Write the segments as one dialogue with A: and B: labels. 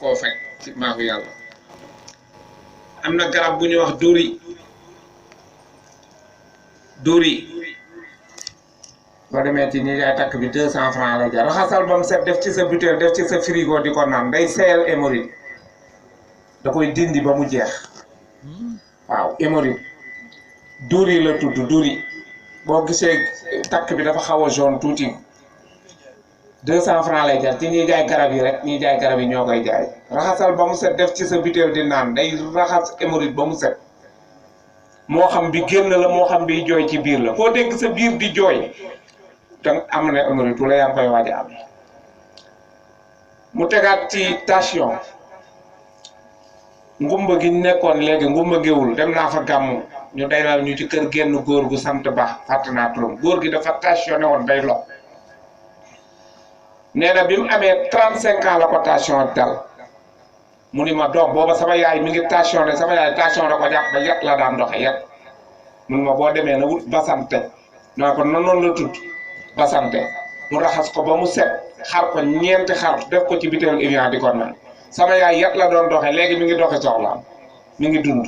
A: koo faj ci maaxu yàlla. am na garab bu ñuy wax dóori boo demee ci ñi jaay takk bi 200 francs la jar raxasal ba mu set def ci sa butéel def ci sa frigo di ko naan day seeyal hémorroïde da koy dindi ba mu jeex waaw hémorroïde dóori la tudd dóori boo gisee takk bi dafa xaw a jaune tuuti 200 francs lay jar ci ñiy jaay garab yi rek ñiy jaay garab yi ñoo koy jaay raxasal ba mu set def ci sa butéel di naan day raxas hémorroïde ba mu set moo xam bi génn la moo xam bi jooy ci biir la foo dégg sa biir di jooy donc am na hémorroïde wala yaa ngi koy waaj a am mu tegaat ci tension ngumba gi nekkoon léegi ngumba géwul dem naa fa gàmmu ñu daynal ñu ci kër génn góor gu sant ba fàtt naa turam góor gi dafa tensionné woon day lo nee na bi mu amee 35 ans la ko tension dal mu ni ma doom booba sama yaay mi ngi tensionné sama yaay tension da ko jàpp ba yat la daan doxe yat mun ma boo demee na wut basante naa ko noonu la tudd basante mu raxas ko ba mu set xar ko ñeenti xar def ko ci bitéel évian di ko naan sama yaay yat la doon doxe léegi mi ngi doxe soxlaam mi ngi dund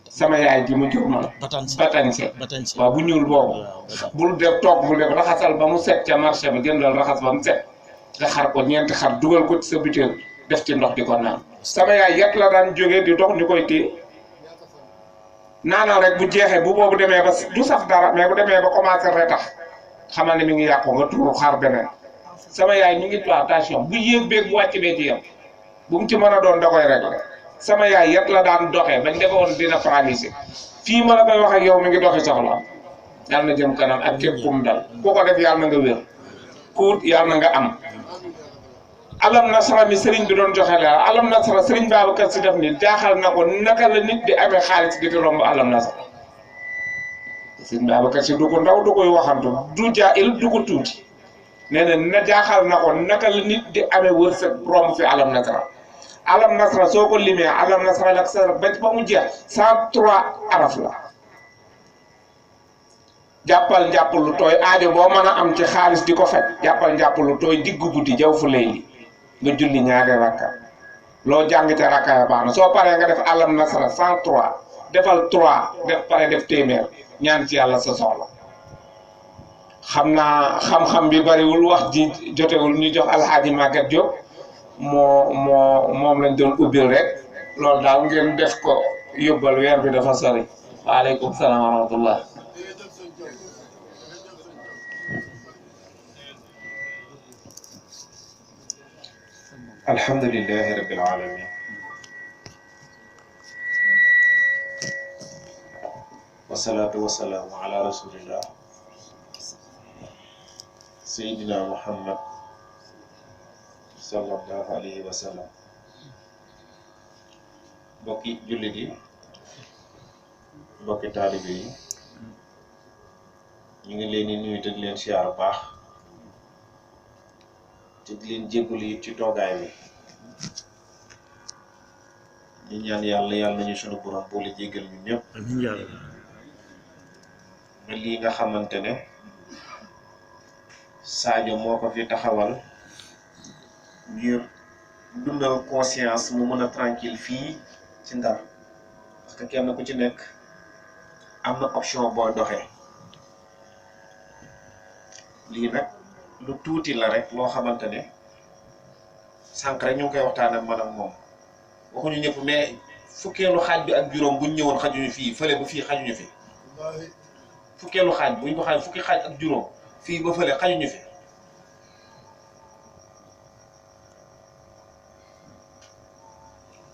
A: sama yaay ji mu jur ma batañse waaw bu ñuul boobu bul def toog bul def raxasal ba mu set ca marché bi jëndal raxas ba mu set nga xar ko ñeenti xar dugal ko ci sa bitéel def ci ndox di ko naan sama yaay yat la daan jógee di dox ñu koy téye naanal rek bu jeexee bu boobu demee ba du saf dara mais bu demee ba commencé retax xamal ne mi ngi yàqu nga tuuru xar beneen sama yaay ñu ngi plantation bu yéeg beeg bu wàcc bee ci yem bu mu ci mën a doon da koy régler sama yaay yat la daan doxee bañ defoon dina paralysé fii ma la koy wax ak yow mi ngi doxi soxla yàlla na jëm kanam ak képp kum dal ku ko def yàlla na nga wér kuut yàlla na nga am alam nasara mi sëriñ bi doon joxe la alam nasara sëriñ Babacar si def ni jaaxal na ko naka la nit di amee xaalis di fi romb alam nasara sëriñ Babacar si du ko ndaw du koy waxantu du jaayil du ko tuuti nee na jaaxal na ko naka la nit di amee wërsëg romb fi alam nasara soo ko limee alam nasara lak sa ba mu jeex 103 araf la jàppal njàpp lu tooy aajo boo mën a am ci xaalis di ko faj jàppal njàpp lu tooy diggu guddi jaw fu lay li nga julli ñaari rakka loo jàng ca rakka ya baax na soo paree nga def alam nasara 103 defal 3 def pare def téeméer ñaan ci yàlla sa soxla xam naa xam-xam bi bariwul wax ji jotewul ñu jox alxaaji Maguette Diop moom lañ doon ubbil rek loolu daal ngeen def ko yóbbal weer bi dafa sori waaleykum salaam wa rahmatullah
B: alhamdulillahi rabbil alamin wasalaatu wasalaamu ala rasulillah sayyidina muhammad sallallahu alayhi wa sallam mbokki jullit yi mbokki taalibe yi ñu ngi leen di nuyu te di leen siyaar bu baax te di leen jégalu it ci toogaay bi ñu ñaan yàlla nañu sunu borom boole jégal ñu ñëpp ba lii nga xamante ne Sadio moo ko fi taxawal ngir dundal conscience mu mën a tranquille fii ci Ndar parce que kenn ku ci nekk am na option boo doxee lii nag lu tuuti la rek loo xamante ne sànq rek ñu ngi koy waxtaan ak man ak moom waxuñu ñëpp mais fukkeelu xaaj bi ak juróom buñ ñëwoon xajuñu fii fële ba fii xajuñu fi fukkeelu xaaj buñ ko xaaj fukki xaaj ak juróom fii ba fële xajuñu fi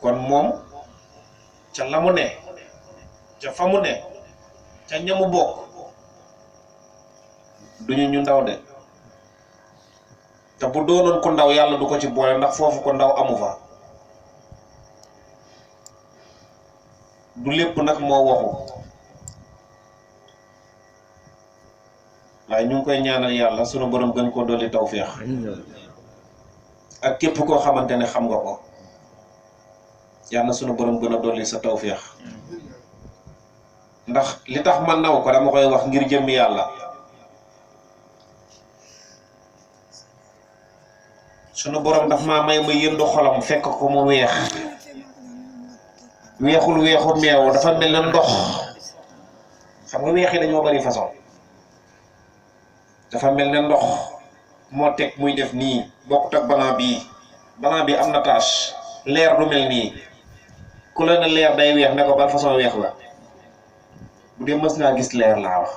B: kon moom ca la mu ne ca fa mu ne ca ñamu bokk duñu ñu ndaw de te bu doonoon ko ndaw yàlla du ko ci boole ndax foofu ko ndaw amu fa du lépp nag moo waxu waaye ñu ngi koy ñaanal yàlla sunu borom gën koo dolli tawféex ak képp koo xamante ne xam nga ko yàlla sunu borom gën a dolli sa tawféex ndax li tax man naw ko dama koy wax ngir jëmmi yàlla sunu borom daf maa may ma yëndu xolam fekk ko mu weex weexul weexu meew dafa mel ne ndox xam nga weex yi dañoo bari façon dafa mel ne ndox moo teg muy def nii bokkut ak blanc bi am na tache leer du mel nii ku la ne leer day weex ne ko ban façon weex la bu dee mës ngaa gis leer laa wax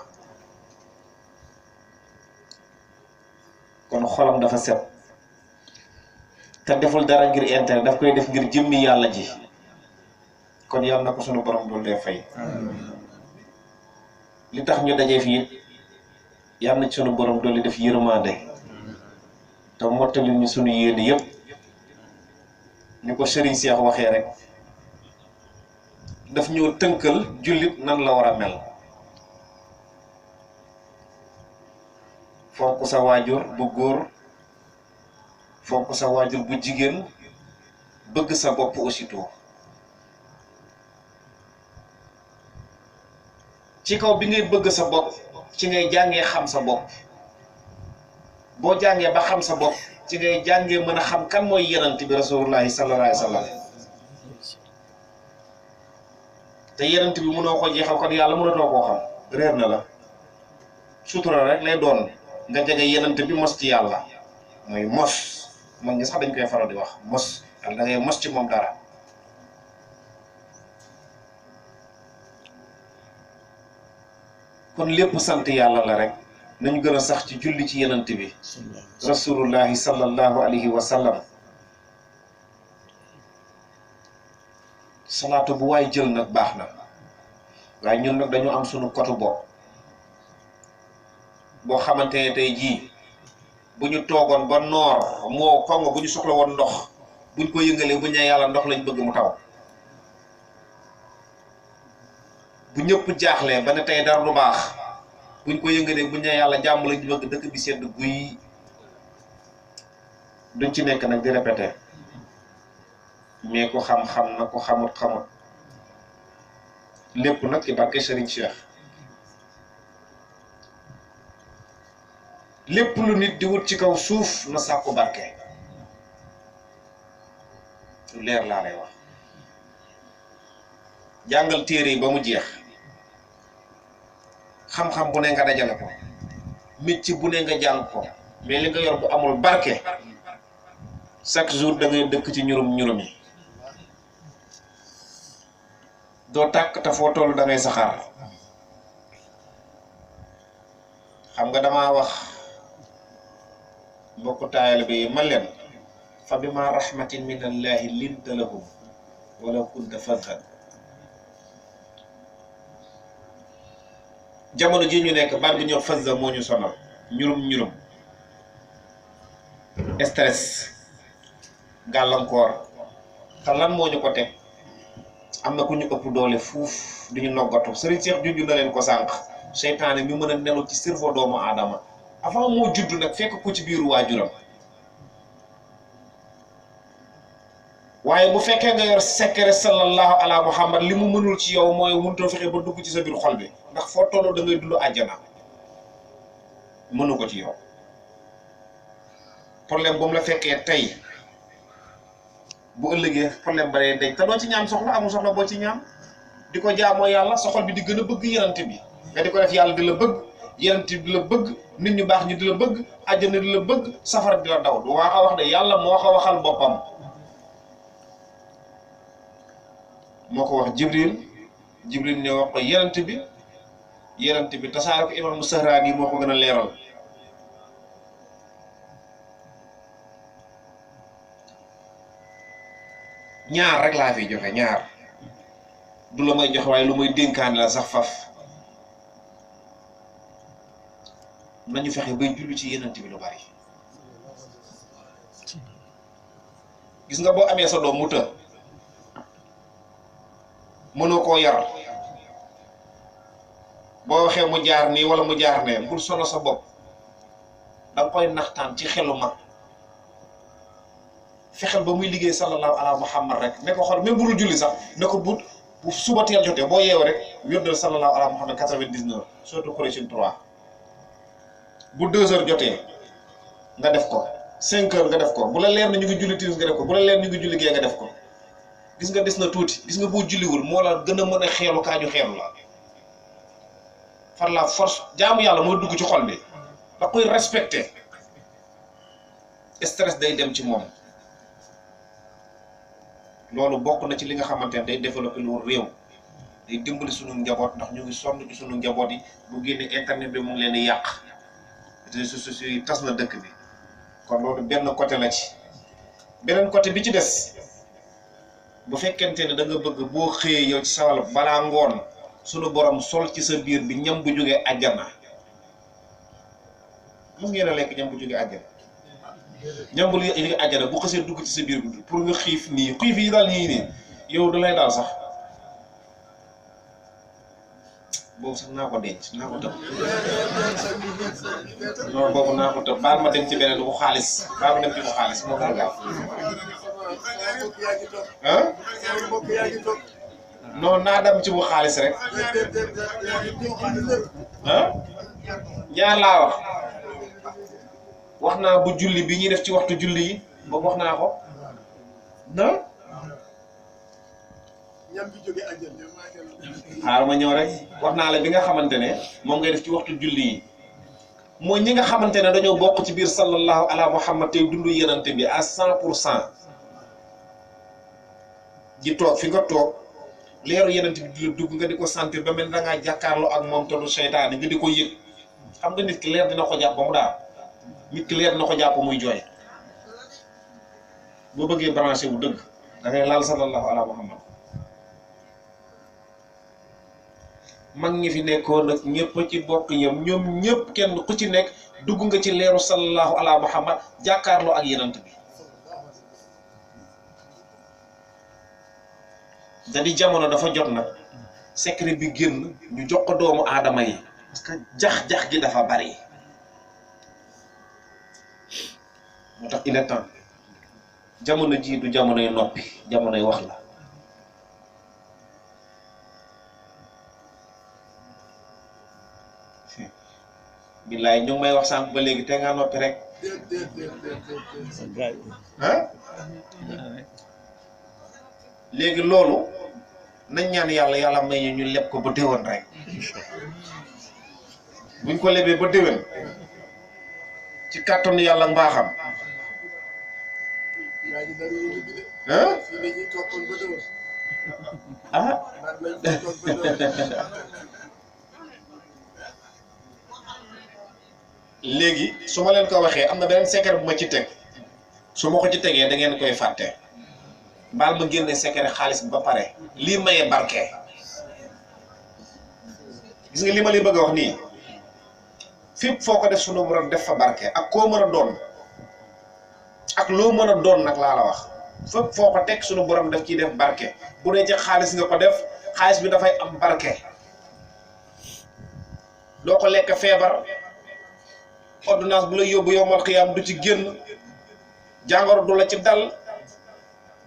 B: kon xolam dafa set te deful dara ngir intérêt daf koy def ngir jëmmi yàlla ji kon yàlla na ko sunu borom doon dee fay li tax ñu dajee fii yàlla na ci sunu borom doon li def yërmande te mottali ñu sunu yéene yëpp ni ko Serigne Cheikh waxee rek daf ñoo tënkal jullit nan la war a mel fonk sa waajur bu góor fonk sa waajur bu jigéen bëgg sa bopp aussitôt ci kaw bi ngay bëgg sa bopp ci ngay jàngee xam sa bopp boo jàngee ba xam sa bopp ci ngay jàngee mën a xam kan mooy yenant bi rasulullahi sallallahu alayhi wa sallam te yenant bi mënoo ko jeexal kon yàlla mënatoo koo xam réer na la sutura rek lay doon nga jege yenant bi mos ci yàlla mooy mos man ñi sax dañ koy faral di wax mos yàlla da ngay mos ci moom dara kon lépp sant yàlla la rek nañu gën a sax ci julli ci yenant bi rasulullahi sallallahu alayhi wa sallam salaatu bu waay jël nag baax na waaye ñun nag dañu am sunu kotu bopp boo xamante ne tey jii bu ñu toogoon ba noor moo kongo bu ñu soxla woon ndox buñ ko yëngalee bu ñu nee yàlla ndox lañ bëgg mu taw bu ñëpp jaaxlee ba ne tey dara du baax buñ ko yëngalee bu ñu nee yàlla jàmm lañ bëgg dëkk bi sedd guy duñ ci nekk nag di répété mais ko xam-xam na ko xamut lépp nag ci barke Serigne Cheikh lépp lu nit di wut ci kaw suuf na sàkku barke lu leer laa lay wax jàngal téere yi ba mu jeex xam-xam bu ne nga dajale ko métier bu ne nga jàng ko mais li nga yor bu amul barke chaque jour da ngay dëkk ci ñurum yi doo tàkk te foo toll da ngay saxaar xam nga damaa wax mbokku taayal bi man leen fa bima rahmatin min allahi linta lahum wala kunta fadhan jamono ji ñu nekk baat bi ñoo fadha moo ñu sonal ñurum stress gàllankoor te lan moo ñu ko teg am na ku ñu ëpp doole fuuf du ñu noggatu Serigne Cheikh junj na leen ko sànq seytaane mi mën a nelu ci cerveau doomu aadama avant moo judd nag fekk ko ci biiru waajuram waaye bu fekkee nga yor secret sallallahu ala muhammad li mu mënul ci yow mooy mënutoo fexe ba dugg ci sa biir xol bi ndax foo toll da ngay dund àjjana mënu ko ci yow problème bu mu la fekkee tey bu ëllëgee problème ba day dañ te doo ci ñaan soxla amul soxla boo ci ñaan di ko jaamoo yàlla sa xol bi di gën a bëgg yenante bi nga di ko def yàlla di la bëgg yenante bi di la bëgg nit ñu baax ñi di la bëgg àjjana di la bëgg safara di la daw du waa ko wax de yàlla moo ko waxal boppam moo ko wax jibril ne wax ko yenante bi tasaare ko imam Sahraani yi moo ko gën a leeral ñaar rek laa fi joxe ñaar du la may joxe waaye lu may dénkaane la sax faf nañu fexe bay julli ci yenant bi lu bari gis nga boo amee sa doom mu të mënoo koo yar boo waxee mu jaar nii wala mu jaar ne bul solo sa bopp danga koy naxtaan ci xelu mag fexeel ba muy liggéey sallallahu ala muhammad rek ne ko xool même bu dul julli sax ne ko bu suba teel jotee boo yeewu rek wérdal sallallahu ala muhammad 99 surtout Quraysh 3 bu 2 heures jotee nga def ko 5 heures nga def ko bu la leer na ñu ngi julli timis nga def ko bu la leer ñu ngi julli gee nga def ko gis nga des na tuuti gis nga boo julliwul moo la gën a mën a xeelu kaaju xeelu la par la force jaamu yàlla moo dugg ci xol bi da koy respecté stress day dem ci moom loolu bokk na ci li nga xamante ne day développé lu réew day dimbali sunu njaboot ndax ñu ngi sonn ci sunu njaboot yi bu génne internet bi mu ngi leen di yàq réseaux sociaux yi tas na dëkk bi kon loolu benn côté la ci beneen côté bi ci des bu fekkente ne da nga bëgg boo xëyee yow ci sawal balaa ngoon sunu borom sol ci sa biir bi ñam bu jógee àjjana mos ngeen a lekk ñam bu jógee àjjana ñam bu jógee àjjana bu xasee dugg ci sa biir bi pour nga xiif nii xiif yi daal nii yow da lay daal sax boobu sax naa ko denc naa ko tëb non boobu naa ko tëb baal ma dem ci beneen bu xaalis baal ma dem ci bu xaalis moo gën a gaaw ah non naa dem ci bu xaalis rek ah ñaar laa wax naa bu julli bi ñuy def ci waxtu julli yi boobu wax naa ko non ñam bi jóge àjjana xaaral ma ñëw rek wax naa la bi nga xamante ne moom ngay def ci waxtu julli yi mooy ñi nga xamante ne dañoo bokk ci biir sallallahu ala muhammad tey dundu yenante bi à 100% ji toog fi nga toog leeru yenante bi di la dugg nga di ko sentir ba mel da ngaa jàkkaarloo ak moom te du seytaane nga di ko yëg xam nga nit ki leer dina ko jàpp ba mu daal nit ki leer dina ko jàpp muy jooy boo bëggee branché wu dëgg da ngay laal sallallahu ala muhammad mag ñi fi nekkoon nag ñëpp ci bokk yam ñoom ñëpp kenn ku ci nekk dugg nga ci leeru sallallahu ala muhammad jàkkaarloo ak yenant bi da di jamono dafa jot nag secret bi génn ñu jox ko doomu aadama yi parce que jax-jax gi dafa bari moo tax il est temps jamono ji du jamonoy noppi jamonoy wax la billaay ñu ngi may wax sànq ba léegi te nga noppi rek ah léegi loolu nañ ñaan yàlla may ñu leb ko ba déwén rek buñ ko lebee ba déwén ci kàttanu yàlla mbaaxam ah léegi su ma leen ko waxee am na beneen secret bu ma ci teg su ma ko ci tegee da ngeen koy fàtte baal ma génne secret xaalis bi ba pare lii maye barke gis nga li ma li bëgg a wax nii fépp foo ko def sunu borom def fa barke ak koo mën a doon ak loo mën a doon nag laa la wax fépp foo ko teg sunu borom def ciy def barke bu dee ci xaalis nga ko def xaalis bi dafay am barke doo ko lekk feebar ordonnance bu la yóbbu yowmal xiyaam du ci génn jàngoro du la ci dal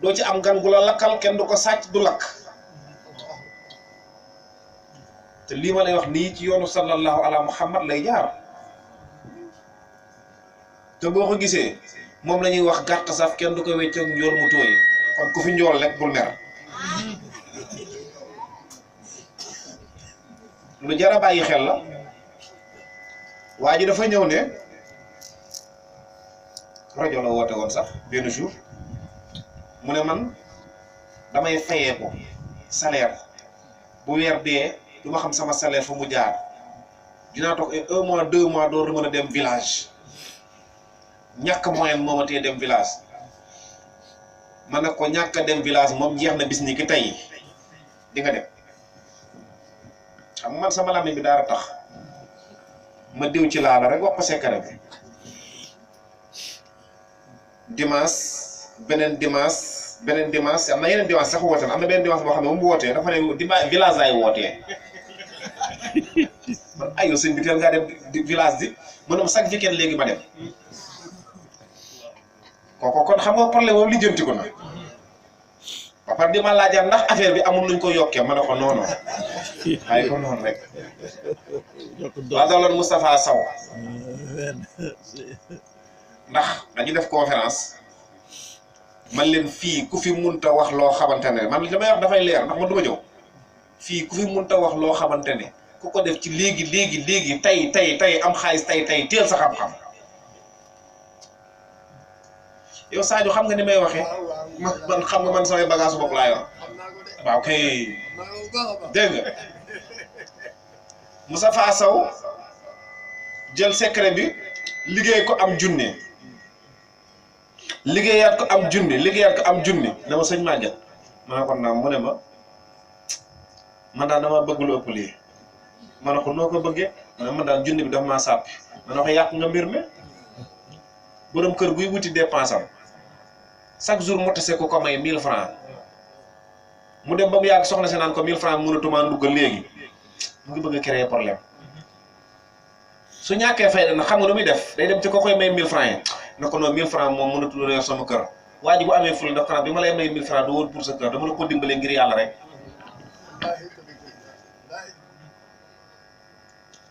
B: doo ci am gan gu la lakkal kenn du ko sàcc du lakk te lii ma lay wax nii ci yoonu sallallahu ala muhammad lay jaar te boo ko gisee moom la ñuy wax gàtt saf kenn du ko weccoog njool mu tooy kon ku fi njool rek bul mer lu jar a bàyyi xel la waa ji dafa ñëw ne rajo la woote woon sax benn jour mu ne man damay fayee ko salaire bu weer dee du ma xam sama salaire fu mu jaar dinaa toog 1 mois 2 mois door mën a dem village ñàkk moyen moo ma tee dem village ma ne ko ñàkk a dem village moom jeex na bis ni ki tey di nga dem xam man sama làmmiñ bi daara tax ma diw ci laala rek wax ko secret bi dimanche beneen dimanche am na yeneen dimanche sax woote na am na beneen dimanche boo xam ne moom bu wootee dafa ne dimanche village laay wootee man ayoo sëñ bi teel ngaa dem village di mënam chaque weekend léegi ma dem kooku kon xam nga problème moom lijjanti ko na ba pare di ma laajaat ndax affaire bi amul nuñ ko yokkee ma ne ko non non waaye ko noonu rek waa daloon Moustapha Sow ndax dañu def conférence man leen fii ku fi munta wax loo xamante ne man li damay wax dafay leer ndax man du ma ñëw fii ku fi munta wax loo xamante ne ku ko def ci léegi tey am xaalis tey teel sa xam-xam yow Sadio xam nga ni may waxee man xam nga man samay bagage bopp laa yor waaw kay dégg nga Moustapha Sow jël secret bi liggéey ko am junne liggéeyaat ko am junne dama sëñ Magatte ma ne ko naam mu ne ma man daal dama bëgg lu ëpp lii ma ne ko noo ko bëggee ma ne man daal junne bi dafa maa sàppi ma ne ko yàq nga mbir mi borom kër guy wuti dépense am chaque jour mu tase ko may 1000 francs mu dem ba mu yàgg soxna si naan ko 1000 francs mënatuma nduggal léegi mu ngi bëgg a créer problème su ñàkkee fayda na xam nga nu muy def day dem ci ko koy may 1000 francs yi na ko noonu 1000 francs moom mënatul yor sama kër waa ji bu amee ful daf xanaa bi ma lay may 1000 francs du woon pour sa kër dama la ko dimbalee ngir yàlla rek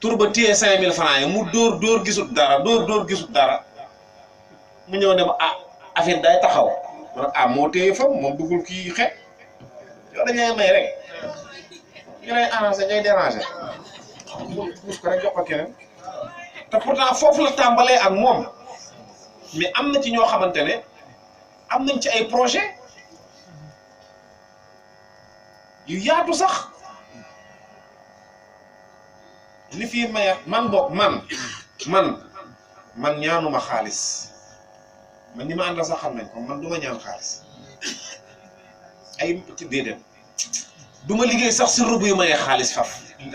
B: tur ba téye 5000 francs yi mu dóor gisut dara mu ñëw ne ma affaire day taxaw man moo téye fa moom bëggul kii xeet yow dañuy may rek ñu lay arrangé ngay dérangé puus ko rek jox ko keneen te pourtant foofu la tàmbalee ak moom mais am na ci ñoo xamante ne am nañ ci ay projet yu yaatu sax li fii mayat man boog man ñaanuma xaalis man ñi ma àndal sax xam nañ ko man du ma ñaan xaalis ay ci déedéet du ma liggéey sax si rubu yu mayee xaalis faf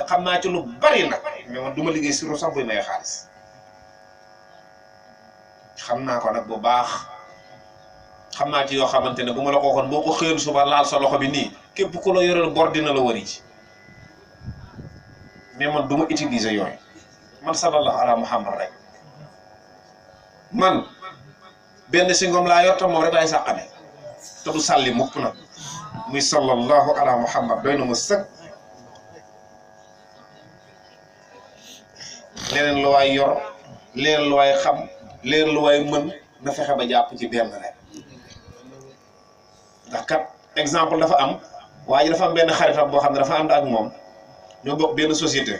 B: xam naa ci lu bari nag mais man du ma liggéey si rubu sax buy mayee xaalis xam naa ko nag bu baax xam naa ci yoo xamante ne bu ma la ko waxoon boo ko xëyoon suba laal sa loxo bi nii képp ku la yoreel bor dina la wari ci mais man du ma utiliser yooyu man sallallahu ala muhammad rek man benn singom laa yor te moom rek laay sàqane te du sàlli mukk nag muy sallallahu ala muhammad doy na ma sëg leneen lu waay yor leneen lu waay xam leneen lu waay mën na fexe ba jàpp ci benn rek ndax kat exemple dafa am waa ji dafa am benn xaritam boo xam ne dafa ànd ak moom ñoo bokk benn société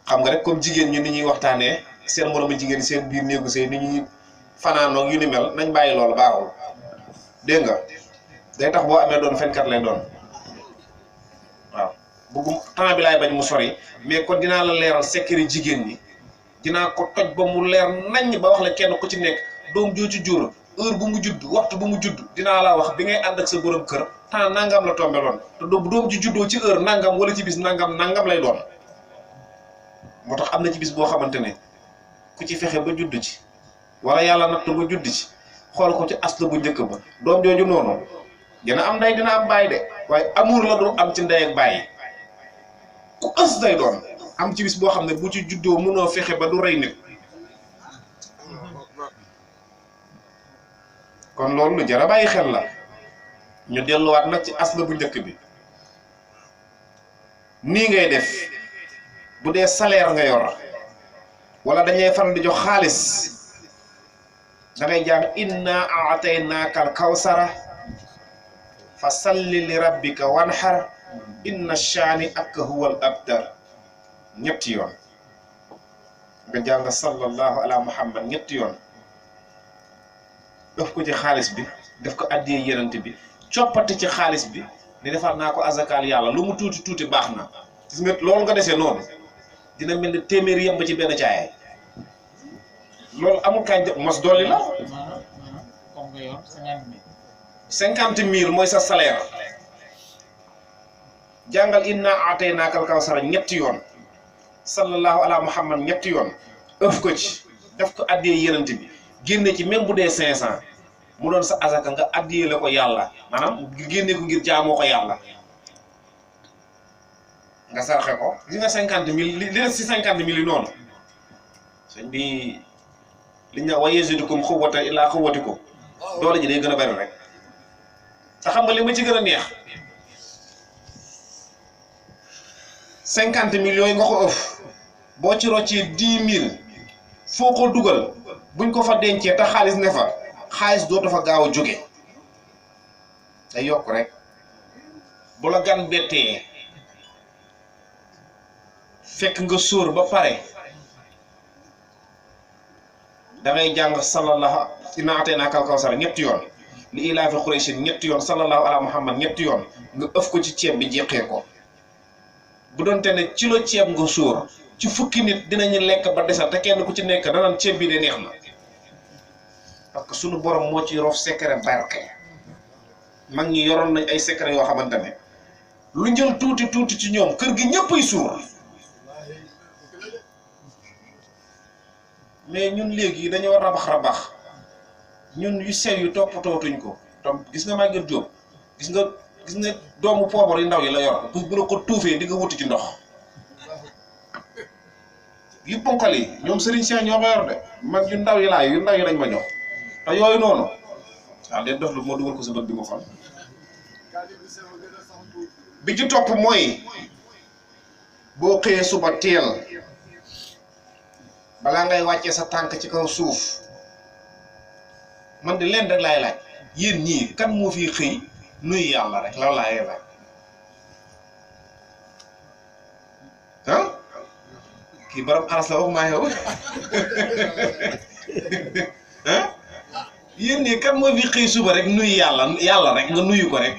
B: xam nga rek comme jigéen ñi ni ñuy waxtaanee seen moroomu jigéen seen biir néegu sëy ni ñuy fanaanoog yu ni mel nañ bàyyi loolu baaxul dégg nga day tax boo amee doon fenkat lay doon waaw bëggum temps bi laay bañ mu sori mais kon dinaa la leeral secret jigéen ñi dinaa ko toj ba mu leer naññ ba wax la kenn ku ci nekk doom joo ci jur heure bu mu judd waxtu bu mu judd dinaa la wax bi ngay ànd ak sa borom kër temps nangam la tombé loon te doom ji juddoo ci heure nangam wala ci bis nangam lay doon moo tax am na ci bis boo xamante ne ku ci fexe ba judd ci wala yàlla nattu ba judd ci xool ko ci aslu bu njëkk ba doom jooju noonu dina am ndey dina am baay de waaye amour la du am ci ndey ak baay ku ës day doon am ci bis boo xam ne bu ci juddoo mënoo fexe ba du rey nit kon loolu lu jar a bàyyi xel la ñu delluwaat nag ci aslu bu njëkk bi nii ngay def bu dee salaire nga yor wala dañuy faral di jox xaalis da ngay jàng inna a'taynaaka al-kawsara fa salli li rabbika wanhar inna shaani'aka huwal abtar ñetti yoon nga jàng sallallahu ala muhammad ñetti yoon def ko ci xaalis bi def ko addiyee yenant bi coppati ci xaalis bi ni defar naa ko azakal yàlla lu mu tuuti tuuti baax na gis nga loolu nga desee noonu dina mel ni téeméeri yemb ci benn caayay loolu amul kañ mos dolli la.
C: comme nga yor
B: 50 000 mooy sa salaire jàngal inna a'taynaaka al-kawsara ñetti yoon sallallahu ala muhammad ñetti yoon ëf ko ci def ko addiyee yenant bi génne ci même bu dee 500 mu doon sa azaka nga addiyee la ko yàlla maanaam génne ko ngir jaamoo ko yàlla nga sarxe ko li nga 50 000 li des ci 50 000 yi noonu sëñ bi li ñu wa yazidukum quwwatan ilaa quwwatikum doole ji day gën a bari rek te xam nga li ma ci gën a neex 50 000 yooyu nga ko ëf boo ci roccee 10 000 foo ko dugal buñ ko fa dencee te xaalis ne fa xaalis doo dafa gaaw a jóge day yokk rek bu la gan bettee fekk nga sóor ba pare dangay jàng sallallahu inna ataynaakal kawsar ñetti yoon li ilaafi Qurayshin ñetti yoon sallallahu ala muhammad ñetti yoon nga ëf ko ci ceeb bi jeqee ko bu doonte ne ci la ceeb nga sóor ci fukki nit dinañu lekk ba desal te kenn ku ci nekk danaan ceeb bi de neex na parce que sunu borom moo ci rof secret barke mag ñi yoroon nañ ay secret yoo xamante ne lu njël tuuti ci ñoom kër gi ñëppay suur mais ñun léegi dañoo rabax ñun yu sew yu toppatootuñ ko tam gis nga Maguatte Diop gis nga doomu poobar yu ndaw yi la yor bu la ko tuufee di nga wuti ci ndox yu ponkal yi ñoom Serigne Cheikh ñoo ko yor de mag yu ndaw yi lañ ma jox te yooyu noonu waaw den dox lu moo dugal ko sa bët bi ma xool bi ci topp mooy boo xëyee suba teel balaa ngay wàccee sa tànk ci kaw suuf man di leen rek laay laaj yéen ñii kan moo fi xëy nuyu yàlla rek loolu laay laaj ah kii borom aras la wax maa yow ah yéen ñii kan moo fi xëy suba rek nuyu yàlla rek nga nuyu ko rek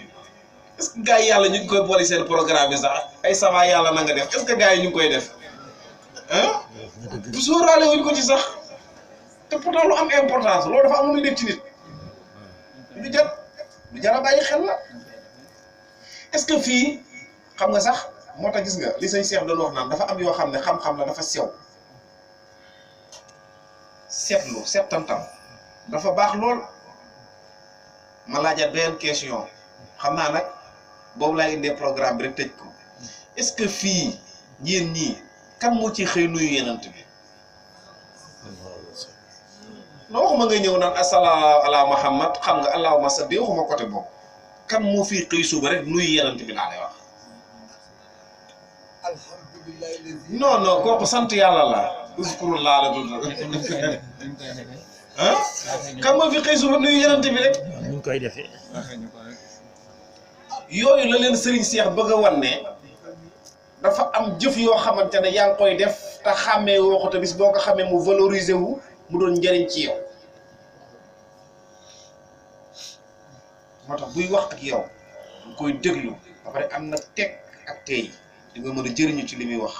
B: est-ce que gars yi yàlla ñu ngi koy boole seen programme bi sax ay sama yàlla na nga def est-ce que gars yi ñu ngi koy def ah bu sóoraale wuñ ko ci sax te pourtant lu am importance loolu dafa am lu muy def ci nit lu jar a bàyyi xel la est-ce que fii xam nga sax moo tax gis nga li sëñ Cheikh doon wax naan dafa am yoo xam ne xam-xam la dafa sew seetlu settantam dafa baax lool ma laajaat benn question xam naa nag boobu laa indee programme bi rek tëj ko est-ce que fii yéen ñii kan moo ci xëy nuyu yenant bi non waxuma nga ñëw naan assalaamu ala muhammad xam nga allahumma salli waxuma côté boobu kan moo fii xëy suba rek nuyu yenant bi laa lay wax non kooku sant yàlla la uskurullah la dund ah kan moo fi xëy suba nuyu yenant bi rek
D: ñu koy defee
B: yooyu la leen Serigne Cheikh bëgg a wan ne dafa am jëf yoo xamante ne yaa ngi koy def te xàmmee woo ko te bis boo ko xamee mu valoriser wu mu doon njëriñ ci yow moo tax buy wax ak yow nga koy déglu ba pare am na teg ak tey di nga mën a jëriñu ci li muy wax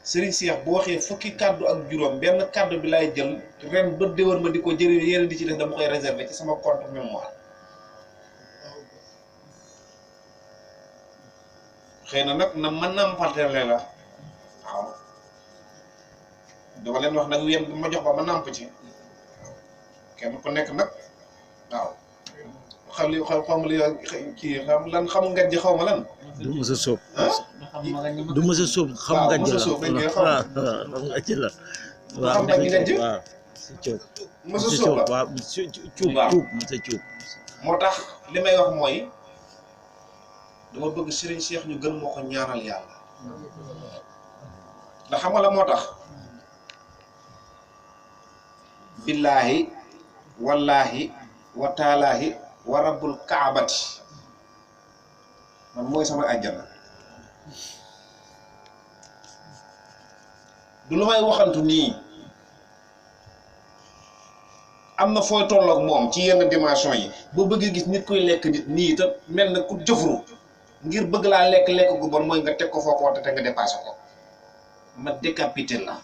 B: Serigne Cheikh bu waxee fukki kàddu ak juróom benn kàddu bi laay jël ren ba déwén ma di ko jëriñ yeneen di ci def dama koy réserver ci sama compte mémoire xëy na nag na mën naa partenaire la waaw dama leen wax nag yéen bi ma jox ba ma nàmp ci kenn ku nekk nag waaw xaw ma li kii xam nga ji xaw ma lan.
D: du mës a sóob.
B: du
D: mës a sóob xam nga ji la waaw xam nga ji la.
B: waaw xam nga ji
D: waaw si cóob.
B: mës a sóob la
D: waaw cuub mës a cuub.
B: moo tax li may wax mooy dama bëgg Serigne Cheikh ñu gën moo ko ñaanal yàlla ndax xam nga la moo tax billaahi wallaahi wa taalaahi wa rabbul kaabati man mooy sama àjjana du lu may waxantu nii am na fooy tolloog moom ci yenn dimension yi boo bëggee gis nit koy lekk nit nii te mel na ku jëfru ngir bëgg laa lekk gu bon mooy nga teg ko foo ko wante te nga dépassé ko ma décapité la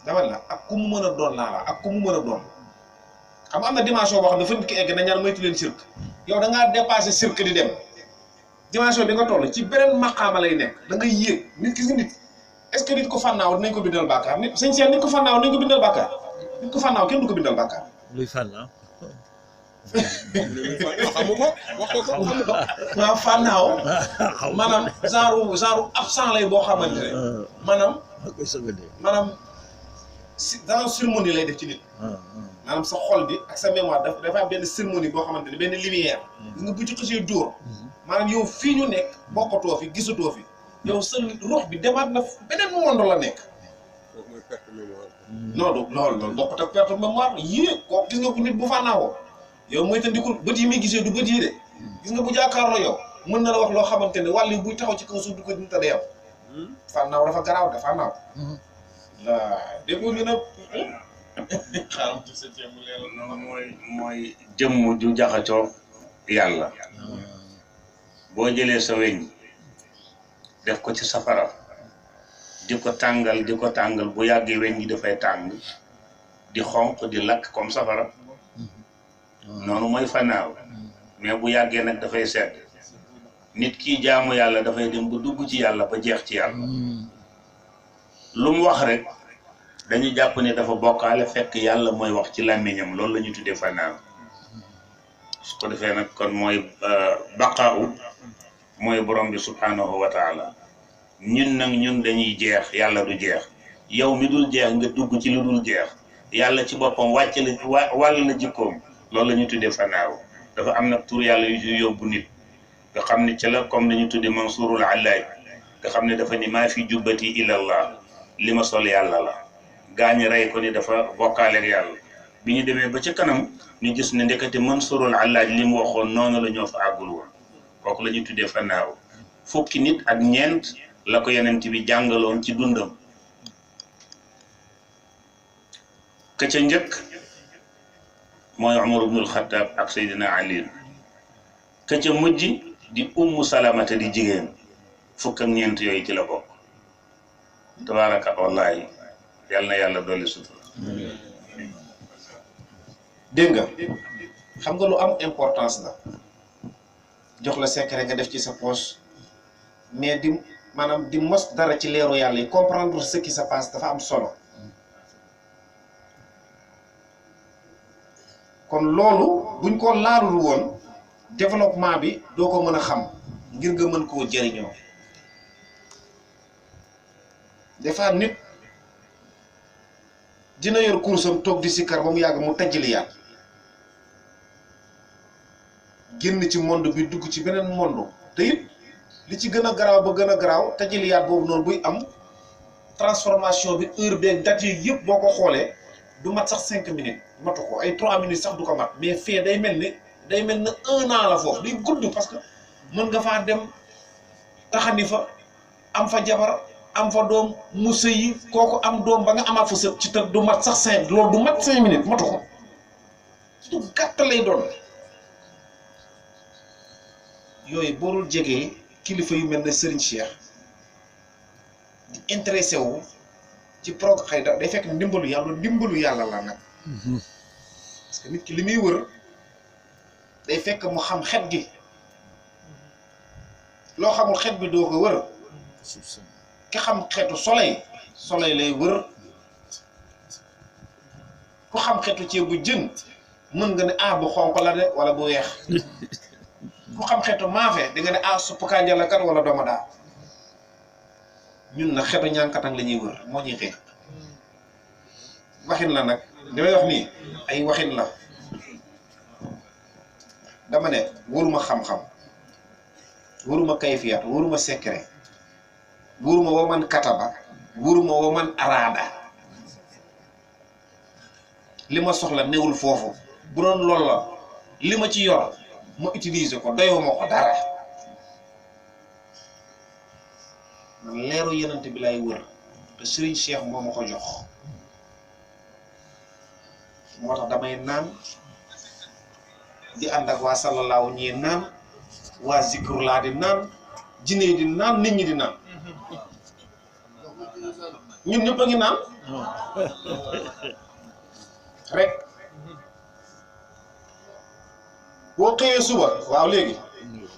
B: dama la ak ku mu mën a doon laa la ak ku mu mën a doon xam nga am na dimension boo xam ne fa nit ki egg na ñaar moytu leen cirque yow da ngaa dépassé cirque di dem dimension bi nga toll ci beneen maqaama lay nekk da ngay yéeg nit ki si nit est-ce que nit ko fànnaaw dinañ ko bindal bàkkaar nit sëñ Cheikh nit ko fànnaaw dinañ ko bindal bàkkaar nit ko fànnaaw kenn du ko bindal bàkkaar.
D: luy fànnaaw.
C: xamu ko wax ko xamu ko.
B: waaw fànnaaw maanaam genre absent lay boo xamante ne maanaam si dans cérémonie lay def ci nit. maanaam sa xol bi ak sa mémoire dafa am benn cérémonie boo xamante ne benn lumière. nga bu ci xësee dóor. maanaam yow fii ñu nekk bokkatoo fi gisatoo fi yow sa ruux bi demaat na beneen monde la nekk. non du loolu bokkut ak perte mémoire yii kooku gis nga ko nit bu fànnaawoo yow mooy tandikul bët yi muy gisee du bët yi de gis nga bu jàkkaarloo yow mën na la wax loo xamante ne wàll yi buy taxaw ci kaw suuf du ko dina tëddee yow. fànnaaw dafa garaaw de fànnaaw. waaw dégg nga nag. xaaral ci sa jéem leeral na
E: mooy jëmm ju jaxasoo yàlla boo jëlee sa weñ def ko ci safara di ko tàngal bu yàggee weñ gi dafay tàng di xonq di lakk comme safara noonu mooy fanaaw mais bu yàggee nag dafay sedd nit kii jaamu yàlla dafay dem ba dugg ci yàlla ba jeex ci yàlla lu mu wax rek dañu jàpp ne dafa bokkaale fekk yàlla mooy wax ci làmmiñam loolu la ñu tuddee fanaaw su ko defee nag kon mooy baqaaw mooy borom bi subhanahu wa taala ñun dañuy jeex yàlla du jeex yow mi dul jeex nga dugg ci lu dul jeex yàlla ci boppam wàcc la wàll la jikkoom loolu la ñu tuddee fanaaw dafa am nag tur yàlla yu yóbbu nit nga xam ne ci la comme dañu tuddee mansurul allaaj nga xam ne dafa ni maa fi jubbati ilallah li ma sol yàlla la gaañi rey ko ni dafa bokkaale ak yàlla bi ñu demee ba ca kanam ñu gis ne ndekete mansurul allaaj li mu waxoon noonu la ñoo fa àggul woon kooku la ñuy tuddee fanaaw fukki nit ak ñeent la ko yonent bi jàngaloon ci dundam ka ca njëkk mooy Umar ibnul Xattaab ak Seydina Ali ka ca mujj di ummu salamata di jigéen fukk ak ñeent yooyu ci la bokk tabaaraka wallaahi yal na yàlla dolli sutura
B: dégg nga xam nga lu am importance la jox la secret nga def ci sa poche mais di maanaam di mos dara ci leeru yàlla yi comprendre ce qui se passe dafa am solo kon loolu buñ ko laalul woon développement bi doo ko mën a xam ngir nga mën koo jëriñoo des fois nit dina yor kursam toog di sikkar ba mu yàgg mu tajjiliyaat génn ci monde bi dugg ci beneen monde te it li ci gën a garaaw ba gën a garaaw tajjiliyaat boobu noonu buy am transformation bi heure beeg date yi yëpp boo ko xoolee du mat sax 5 minutes matu ko ay 3 minutes sax du ko mat mais fee day mel ni 1 an la foofu day gudd parce que mën nga faa dem taxani fa am fa jabar am fa doom mu sëyi kooku am doom ba nga amaat fa sët ci te du mat sax 5 loolu du mat 5 minutes matu ko du gàtt lay doon yooyu boorul jegee kilifa yu mel ne Serigne Cheikh di intéressé wu ci programme xëy da day fekk ndimbalu yàlla la nag parce que nit ki li muy wër day fekk mu xam xet gi loo xamul xet bi doo ko wër ki xam xetu soleil lay wër ku xam xetu ceebu jën mën nga ne bu xonq la de wala bu weex ku xam xetu maafe di nga ne suppu kànja la kat wala dooma daa ñun nag xetu ñànkatang la ñuy wër moo ñuy xeex waxin la nag li may wax nii ay waxin la dama ne wëruma xam-xam wëruma kayfiyaat wëruma secret wëruma wa man kataba wëruma wa man araada li ma soxla newul foofu bu doon loolu la li ma ci yor ma utiliser ko doyuma ko dara man leeru yenante bi lay wër te Serigne Cheikh moo ma ko jox moo tax damay naan di ànd ak waa sallallahu ñii naan waa zikrullah di naan jinne di naan nit ñi di naan ñun ñëpp a ngi naan rek boo xëyee suba waaw léegi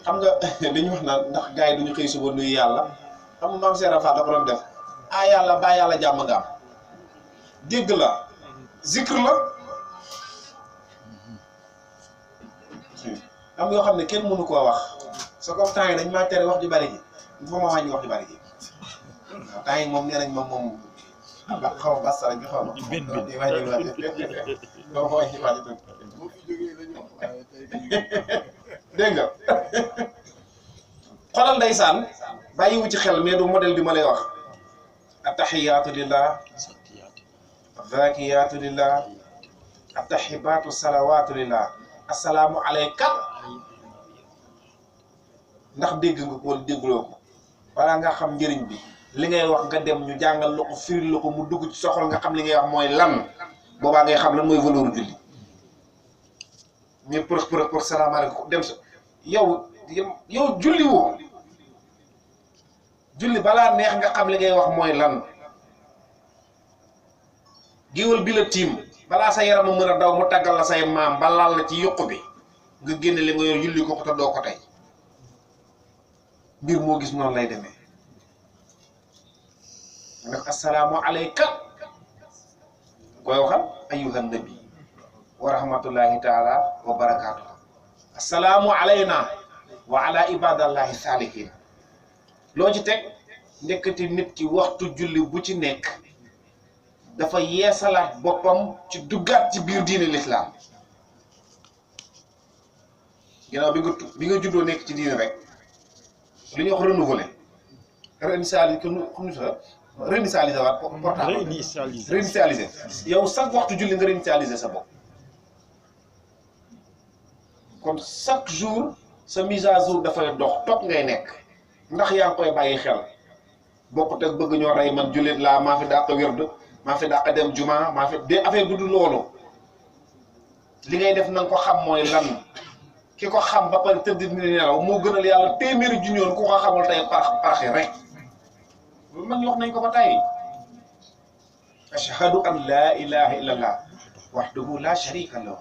B: xam nga dañu wax naan ndax gars yi duñu xëy suba nuyu yàlla xam nga maam Seera Fall dafa doon def yàlla baa yàlla jàmm nga am dégg la zikr la am yoo xam ne kenn mënu koo wax soo comme temps yi dañ maa tere wax ju bari ji il faut ma wàññi wax ju bari ji waaw temps yi moom nee nañ moom ba xaw ma basta bi xaw ma di wàññi doo ma wàññi wàññi dégg nga xoolal ndeysaan bàyyiwu ci xel mais du modèle bi ma lay wax attahiyaatu lillah zakiyaatu lillah attahibaatu salawaatu lillah assalaamu alayka ndax dégg nga ko wala dégguloo ko wala nga xam njëriñ bi li ngay wax nga dem ñu jàngal la ko firil la ko mu dugg ci soxol nga xam li ngay wax mooy lan boobaa ngay xam lan mooy valeur julli mais pour salaamaaleykum dem sa yow julli woo julli balaa neex nga xam li ngay wax mooy lan géwél bi la tiim balaa sa yaram a mën a daw mu tàggal la say maam ba laal la ci yokku bi nga génne li nga yor julli ko te doo ko tey mbir moo gis noonu lay demee nag assalaamu alayka koy waxal ayyuhan nabi wa rahmatullahi taala wa barakaatuh assalaamu alayna wa ala ibadallahi saalihin loo ci teg nekkati nit ki waxtu julli bu ci nekk dafa yeesalaat boppam ci duggaat ci biir diine l'islam ginnaaw bi nga juddoo nekk ci diine rek li ñuy wax renouveler réinitialiser waat portable réinitialiser yow chaque waxtu julli nga réinitialiser sa bopp kon chaque jour sa mise à jour dafay dox toog ngay nekk ndax yaa ngi koy bàyyi xel bokkut ak bëgg ñoo rey man jullit laa maa fi dàq wérd maa fi dàq dem juma maa fi de affaire bu dul loolu li ngay def na nga ko xam mooy lan ki ko xam ba pare tëdd ni nelaw moo gënal yàlla téeméeri junniyoon ku ko xamul tey paraxi rek loolu mag ñu wax nañ ko ba tey ashhadu an laa ilaha illa allah wahdahu la sharika lahu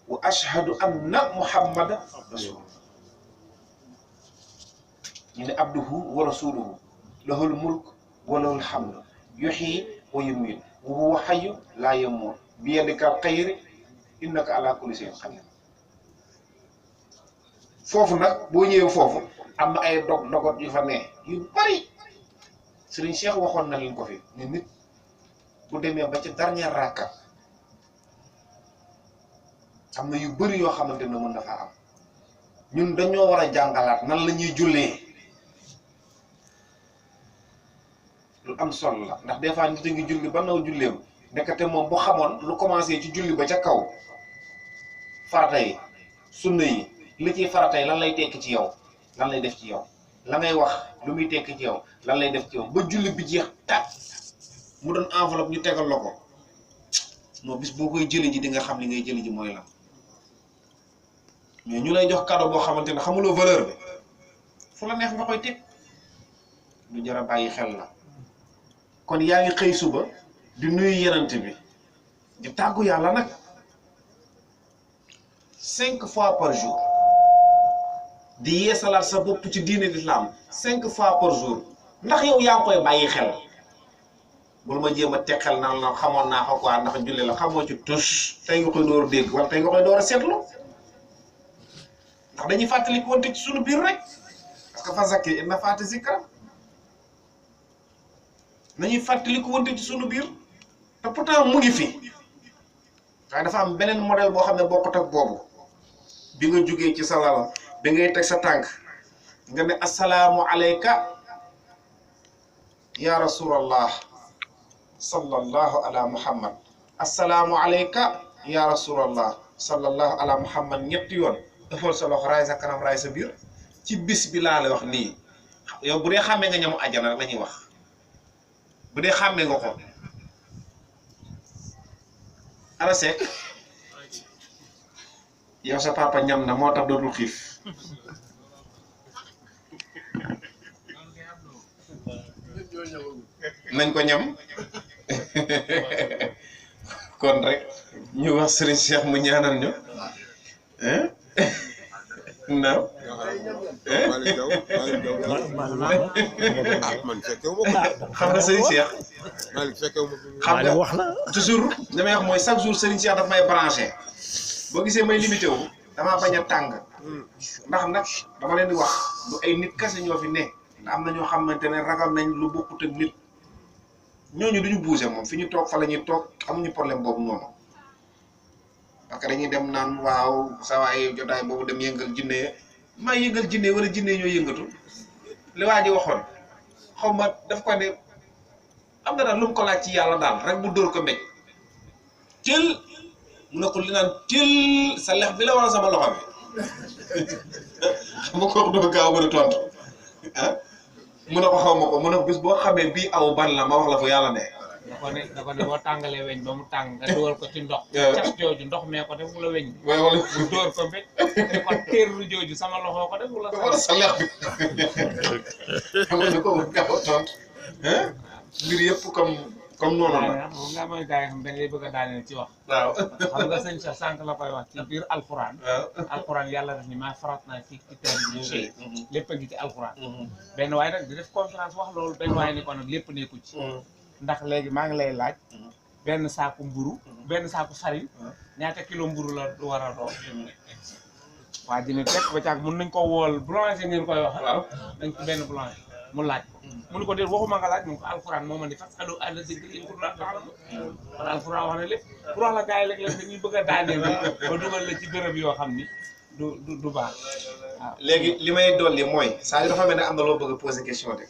B: wa ashhadu anna muhammadan rasulullah ñu ne abduhu wa rasuluhu lahul mulk wa lahul hamd yuhyi wa yumiit wa huwa hayyu la yamut bi yadika xayri innaka ala kulli shay'in qadir foofu nag boo ñëwee foofu am na ay dogot yu fa ne yu bari Serigne Cheikh waxoon na leen ko fi ne nit bu demee ba ci dernier rakka am na yu bari yoo xamante ne mën na faa am ñun dañoo war a jàngalaat nan la ñuy jullee lu am solo la ndax des fois nit a ngi julli ba naw julleem nekkate moom bu xamoon lu commencé ci julli ba ca kaw farata yi sunna yi li ciy farata yi lan lay tekki ci yow lan lay def ci yow la ngay wax lu muy tekki ci yow lan lay def ci yow ba julli bi jeex tàkk mu doon enveloppe ñu tegal la ko non bis boo koy jëli ji di nga xam li ngay jëli ji mooy lan mais ñu lay jox cadeau boo xamante ne xamuloo valeur bi fu la neex nga koy teg lu jar a bàyyi xel la kon yaa ngi xëy suba di nuyu yenante bi di tàggu yàlla nag 5 fois par jour di yeesalaat sa bopp ci diine l'islam 5 fois par jour ndax yow yaa ngi koy bàyyi xel bul ma jéem a teg xel naan la xamoon naa ko quoi ndax julli la xamoo ci tus tey nga koy door a dégg wala tey nga koy door a seetlu ndax dañuy fàttali ko wante ci sunu biir rek parce que fa zakki inna faati zikra nañuy fàttali ko wante ci sunu biir te pourtant mu ngi fi waaye dafa am beneen modèle boo xam ne bokkut ak boobu bi nga jógee ci sa lal bi ngay teg sa tànk nga ne assalaamu alayka ya rasulallah sallallahu ala muhammad assalaamu alayka ya rasulallah sallallahu ala muhammad ñetti yoon defal sa loxo raay sa kanam raay sa biir ci bis bi laa lay wax nii yow bu dee xàmmee nga ñamu àjjana rek la ñuy wax bu dee xàmmee nga ko ana Seck yow sa papa ñam na moo tax dootul xiif nañ ko ñam kon rek ñu wax Serigne Cheikh mu ñaanal ñu non xam nga Serigne Cheikh xam nga wax la toujours damay wax mooy chaque jour Serigne Cheikh daf may branché boo gisee may limité wu damaa bañ a tàng ndax nag dama leen di wax lu ay nit kese ñoo fi ne am na ñoo xamante ne ragal nañ lu bokkut ak nit ñooñu duñu bougé moom fi ñu toog fa la ñuy toog amuñu problème boobu noonu parce que dañuy dem naan waaw sa waay jotaay boobu dem yëngal jinne maa yëngal jinne wala jinne ñoo yëngatu li waa ji waxoon xaw ma daf ko ne am na daal lu mu ko laaj ci yàlla daal rek mu dóor ko mbéj teel mu ne ko li naan teel sa lex bi la wala sama loxo bi xam nga kooku dafa gaaw mën a tontu ah mu ne ko xaw ma ko mu ne ko bis boo xamee bii aw ban la ma wax la fu yàlla ne.
A: da ko ne boo tàngalee weñ ba mu tàng nga dugal ko ci ndox. cas jooju ndox mee ko def wala weñ bi.
B: wala
A: mu dóor ko mbéj te kon teerlu jooju sama loxo ko def wala
B: sa lex bi xam nga ko gaaw a tontu ah mbir yëpp comme noonu la.
A: moom nga mooy gars yi xam dañ lay bëgg a daaneel ci wax.
B: waaw
A: xam nga sëñ Cheikh sànq la koy wax ci biir alxuraan. alxuraan yàlla def ni maa farat naa ci kitaab bi shay lépp a ngi ci alxuraan. benn waaye nag di def conférence wax loolu benn waaye ni ko nag lépp nekku ci. ndax léegi maa ngi lay laaj. benn saaku mburu benn saaku farine. ñaata kilo mburu la war a doon. waa ji ne teg ba caag mun nañ ko wool boulanger ngeen koy wax. waaw dañ ci benn boulanger mu laaj ko. mu ne ko déet waxuma nga laaj mu ko alxuraan moo ma di fas alu àll si gën pour naan taxaw kon alxuraan wax na lépp pour wax la gars yi léeg-léeg dañuy bëgg a daaneel ba dugal la ci bërëb yoo xam ni du baax waaw.
B: léegi li may dolli mooy saa yu dafa mel ne am na loo bëgg a poser question de.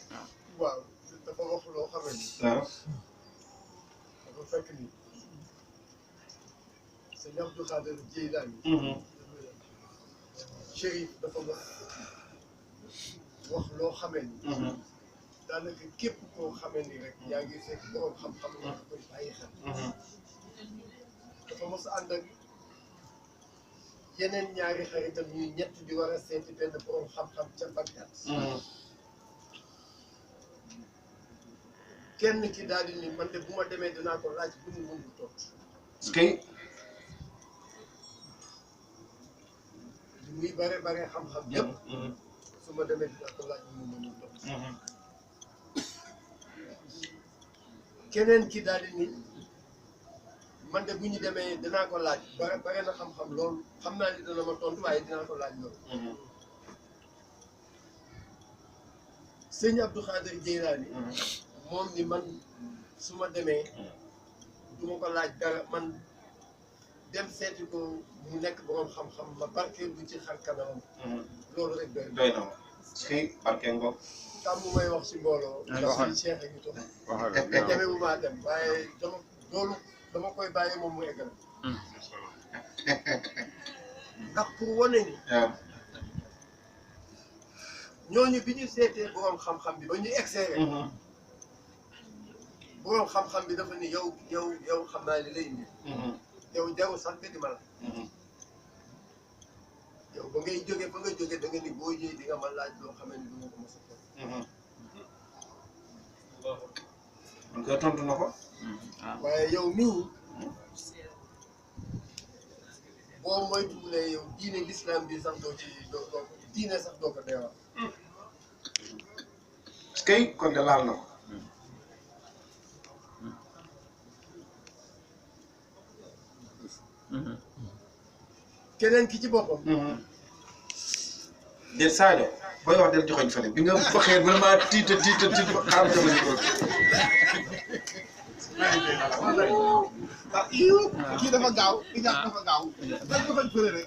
C: waaw dafa wax loo xam ne.
B: waaw.
C: dafa fekk ni sëñ Abdou Khadre Dieyl. Chérif dafa wax loo xamee ni. daanaka képp koo xamee ni rek yaa ngi fekk borom xam-xam nga koy bàyyi xel. dafa mos a ànd ak yeneen ñaari xaritam ñuy ñett di war a seeti benn borom xam-xam ca Maguatte. kenn ki daal di ni man de bu ma demee dinaa ko laaj bu mu mënul tontu.
B: parce que
C: li muy bare xam-xam yëpp. su ma demee dinaa ko laaj bu mu mënul tontu. keneen ki daal di ni man de bu ñu demee dinaa ko laaj bare na xam-xam loolu xam naa ni dana ma tontu waaye dinaa ko laaj loolu. sëñ Abdou Khadre Dieyl moom ni man su ma demee du ma ko laaj dara man dem seeti ko mu nekk borom xam-xam ma barkeel bu ci xar kanamam. loolu rek doy na ma.
B: parce que barkeel ngoog.
C: tam mu may wax si mbooloo. ndax Cheikh a ngi toog. jame bu maa dem waaye dama koy bàyyi moom mu eggal. ndax pour wane ni. ñooñu bi ñu seetee borom xam-xam bi ba ñu exercer. borom xam-xam bi dafa ni yow xam naa li lay indi. yow jarul sax nga di ma la. yow ba ngay jógee ba nga jógee da nga ni boo ñëwee di nga ma laaj loo xamee ni du ma ko mos a tontu.
B: man koy tontu na ko.
C: waaye yow mii boo moytuwulee yow diine l'islam bi sax doo diine sax doo ko deewal.
B: parce que kon de laal na ko.
C: keneen ki ci boppam.
B: de Sadio booy wax del joxoñ fële bi nga waxee vraiment tiit xaaral dama ñu ko.
C: kii dafa gaaw kii dafa gaaw. nga joxoñ fële rek.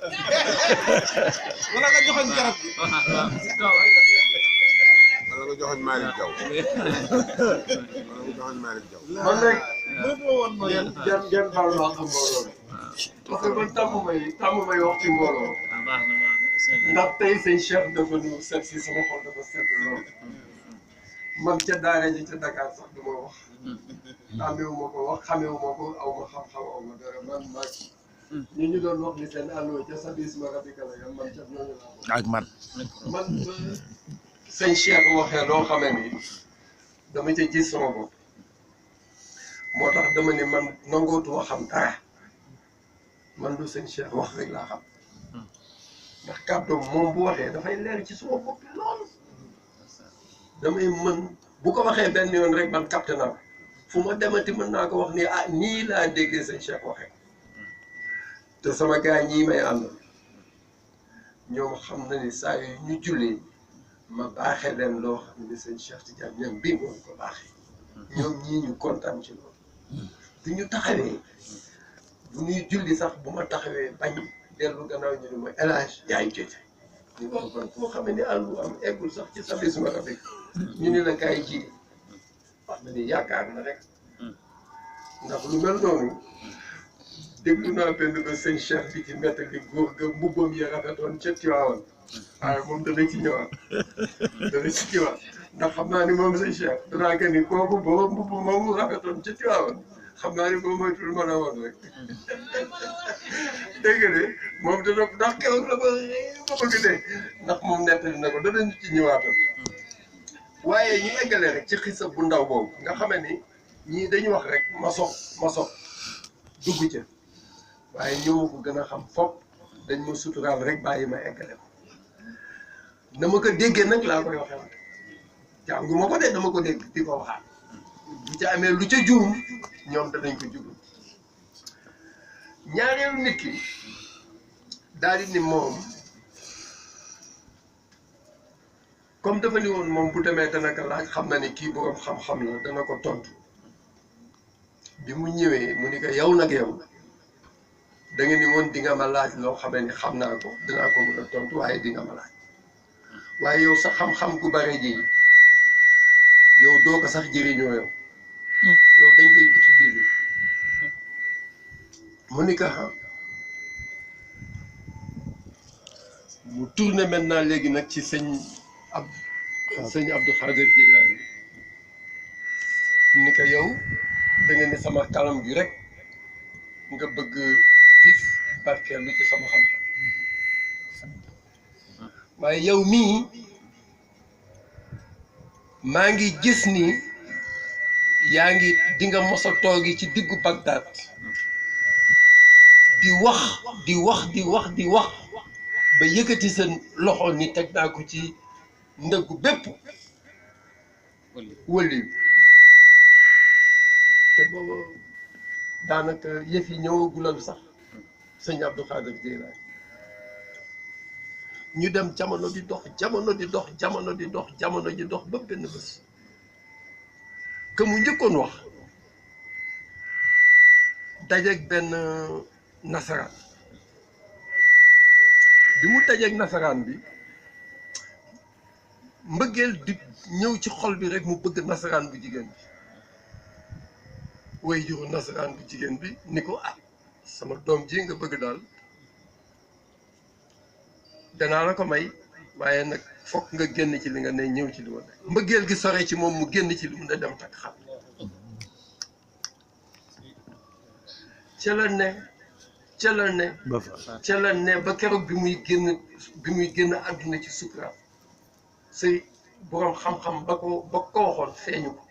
C: wala nga joxoñ garab gi.
D: wala nga joxoñ Malick Diaw.
B: man rek.
A: ngeen baal ma ak mbooloo mi parce que man tàmm may wax ci mbooloo ndax tey sëñ Cheikh dafa nu set si sama xol dafa set lool man ca daara ji ca Dakar sax du ma wax ameewu ma ko wax xameewu ma ko aw ma xam-xam aw ma dara man maa ñu doon wax ni seen àlloo ca sa bis ma rabika la yan man ca ñooñu laa
D: ak man
A: sëñ Cheikh waxee loo xamee ni dama ca gis sama bopp moo tax dama ne man nangootuma xam dara man lu sëñ Cheikh wax rek laa xam ndax kàddoom moom bu waxee dafay leer ci suma bopp lool damay mën bu ko waxee benn yoon rek man capté naa fu ma demati mën naa ko wax ni ah nii laa déggee sëñ Cheikh waxee te sama gars ñii may àndal ñoom xam na ni saa yu ñu jullee ma baaxee leen loo xam ne sëñ Cheikh Tidiane Niang bii moom ko baaxee ñoom ñii ñu kontaan ci loolu du ñu taxawee bu ñuy julli sax bu ma taxawee bañ dellu gannaaw ñu ne ma élage yaay jote ñu wax kon koo xam ne àllu am eggul sax ci sa bis ma rafet ñu ne la kaay ji
C: ma ni yaakaar na rek ndax lu mel noonu déglu naa benn ba sëñ Cheikh bi ci mbett gi góor ga mbubbam yi rafetoon ca Tiwaawan waaye moom dana ci ñëwaat ndax xam naa ni moom sëñ Cheikh danaa ko ni kooku booba mbubb moomu rafetoon ca Tiwaawan xam naa ni boo moytul mën a woon rek dégg nga de moom dana ndax keroog la ba bëgg de ndax moom nettali na ko danañu ci ñëwaatal waaye ñu eggale rek ci xisa bu ndaw boobu nga xamee ni ñii dañu wax rek ma sob dugg ca waaye ñoo ko gën a xam fopp dañ ma suturaal rek bàyyi ma eggale ko na ma ko déggee nag laa koy waxee jàngu ma ko de dama ko dégg di ko waxaat bu ca amee lu ca juum ñoom danañ ko jublu ñaareelu nit ki daal di ni moom comme dafa ni woon moom bu demee dana ko laaj xam na ni kii boroom xam-xam la dana ko tontu bi mu ñëwee mu ni ko yow nag yow da nga ni woon di nga ma laaj loo xamee ni xam naa ko dinaa ko mën a tontu waaye di nga ma laaj waaye yow sa xam-xam gu bare ji yow doo ko sax jëriñoo yow dañ koy utiliser mu ni ko mu tourné maintenant léegi nag ci sëñ Abdou Khadre Dieyl ni ko yow da nga ni sama kalam gi rek nga bëgg gis barkeelu ci sama xam-xam waaye yow mii maa ngi gis ni yaa ngi di nga mos a toogi ci diggu Bagdad di wax ba yëkkati seen loxo ni teg naa ko ci ndëggu bépp wëli te booba daanaka yëf yi ñëwagulal sax sëñ Abdou Khadre Dieyl ñu dem jamono di dox ba benn bés que mu njëkkoon wax dajeeg benn nasaraan bi mu dajeeg nasaraan bi mbëggeel di ñëw ci xol bi rek mu bëgg nasaraan bu jigéen bi way juru nasaraan bu jigéen bi ni ko sama doom ji nga bëgg daal danaa la ko may waaye nag fokk nga génn ci li nga ne ñëw ci li ma ne mbëggeel gi sore ci moom mu génn ci li mu ne dem takk xam ca la ne ba keroog bi muy génn àdduna ci sukuraat say boroom xam-xam ba ko waxoon feeñu ko